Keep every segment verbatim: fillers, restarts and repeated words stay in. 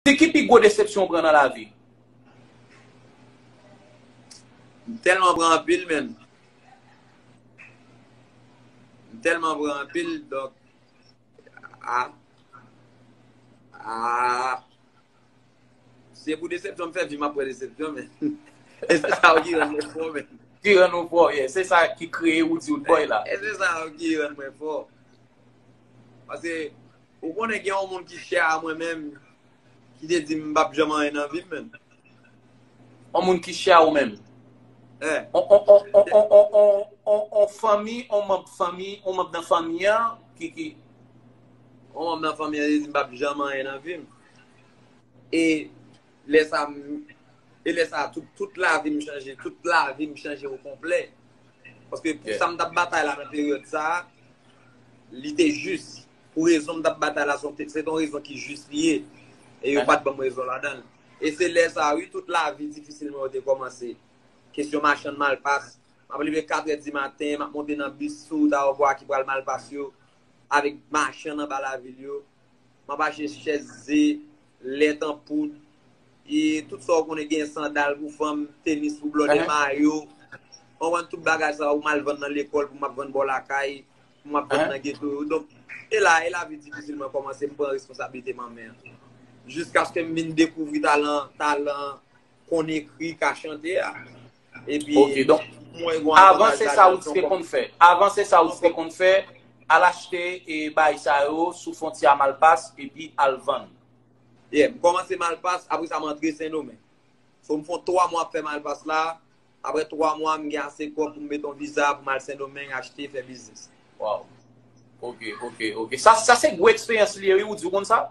Di ki pi gwo desepsyon w pran nan lavi? M tèlman pran anpil, menn. M tèlman pran anpil, donk, a, a, se pou desepsyon m fè vi, m ap pran desepsyon, menn. E se sa yo ki rann mwen fò, menn. Ki rann ou fò, yeah. Se sa ki kreye ou di ou bòy la. E se sa yo ki rann mwen fò. Paske, ou konnen gen yon moun ki chè a mwen menm, ki te di m m p ap janm anyen nan vi m, menn. Yon moun ki chè a ou menm. Eh, On, on, on, on, on, on, on, on fanmi, on manm fanmi, on manm nan fanmi an, ki, ki, yon manm nan fanmi an te di m m p ap janm anyen nan vi m. E lè sa, m- e lè sa, tout, tout lavi m chanje, tout lavi m chanje o konplè. Paske pou Yeah. sa m t ap batay la nan peryòd sa, li te jis. Pou rezon m t ap batay la, se yon- se te yon rezon ki jis li ye. E yo Aha. pa t ban m rezon ladan l. E se lè sa, wi, tout lavi difisil mwen yo te kòmanse. Kesyon machann Malpas. M ap leve katrè di maten, m ap monte nan bis sou wout Aèwopò a ki pral Malpas yo, avèk machann anba lavil yo. M ap achte chèz ze, lèt an poud, e tout sa w konnen gen, sandal pou fanm, tenis pou blòdè, Aha. mayo. Ou konprann, tout bagay sa yo, pou m al vann nan lekòl, pou m ap vann bò lakay, pou m ap vann Aha. nan geto yo. Donk, e la, e lavi difisil mwen kòmanse, m pran responsablite m an men an. Jiskaske m vin dekouvri talan, talan konn ekri, ka chante a. Epi, Ok, donk, mwen gen yon avan avantaj se sa ladan ou l, se te yon konn fè. Avan se sa ou te konn fè, al achte e bay sa yo sou fwontyè a Malpas epi al vann. Yeah, m kòmanse Malpas, apre sa m antre Sendomeng. So m fè twa mwa ap fè Malpas la, apre twa mwa m gen ase kòb pou m mete yon viza pou m al Sendomeng achte, fè biznis. Wow. Ok, ok, ok. Sa, sa se gwo eksperyans li ye, wi, ou di w konn sa?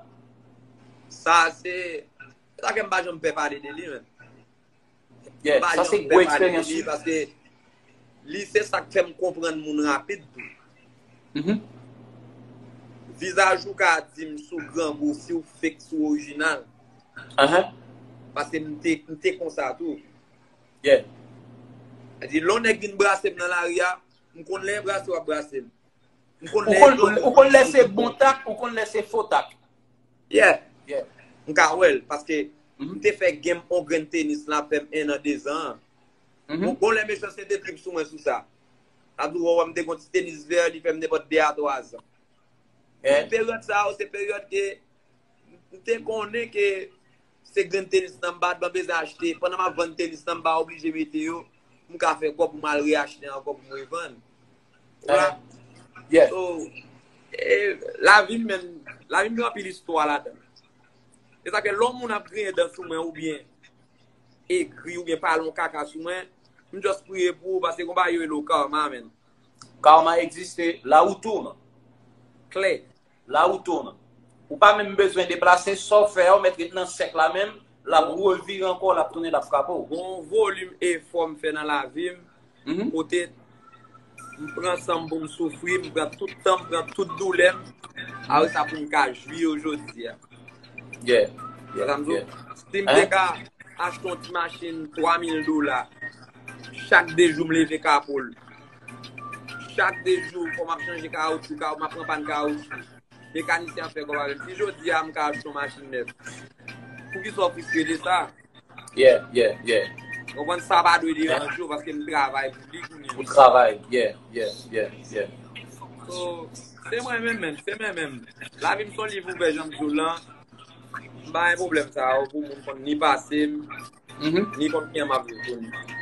Sa se, se sa ke m pa janm pè pale de li, menn. Yeah, M pa sa se janm gwo pè pale de eksperyans, li, wi. Paske li se sa k fè m konprann moun rapid tou. Mhm. Vizaj ou ka di m si w grangou, si w fake, si w orijinal. Ahan. Paske m te, m te konsa tou. Yeah. Sa di, lè yon nèg vin brase m nan lari a, m konn lè l brase w ap brase m. M konn Ou lè konn, l vle ou konn lè se bon tak, ou konn lè se fo tak. Yeah. Yeah. M ka wè l, paske Mhm. m te fè game on grenn tenis la fè m en an, de zan an. Mhm. Bon, bon lè mechanste te trip sou mwen sou sa. Sa di, wè, m te gon ti tenis vè, li fè m nenpòt de a twa zan. Yeah. Peryòd sa yo, se peryòd ke m te konnen ke se grenn tenis nan m pa t bezwen achte. Pandan m ap vann tenis nan, m pa oblije mete yo. M ka fè kòb pou m al reachte ankò pou m revann. Ou la? Yeah. So, e, lavi m menm, lavi m gen anpil istwa ladan l. Se sa ke lè yon moun ap griyen dan sou mwen oubyen ekri oubyen pale yon kaka sou mwen, m just priye pou ou paske gon bagay yo rele karma, menn. Karma egziste, la ou tounen. Klè. La ou tounen. Ou pa menm bezwen deplase, sa w fè a, ou mèt ret nan sèk la menm, l ap revire ankò, l ap tounen, l ap frape w. Gon volim efò m fè nan lavi m, Mhm. kote m pran san m pou m soufri, m pran tout tan m, pran tout doulè m, apre sa pou m ka jwi yo jodi a. Yeah. Wè sa m di w? Yeah. Si m te ka achte yon ti machin twa mil dola, chak de jou m leve kapo l. Chak de jou, fò m ap chanje kawoutchou, kaw-, m ap pran pàn kawoutchou. Mekanisyen ap fè kòb avè m. Si jodi a m ka achte yon machin nèf, poukisa w friske de sa? Yeah, yeah, yeah. Konprann sa pa dwe deranje w paske m travay pou li kounye Ou a. Travay, yeah, yeah, yeah, yeah. So, se mwen menm, menm, se mwen menm. Lavi m se yon liv ouvè, jan m di w lan. M pa gen pwoblèm sa yo pou moun konn ni pase m, Mhm. ni konn kijan m ap viv kounye a.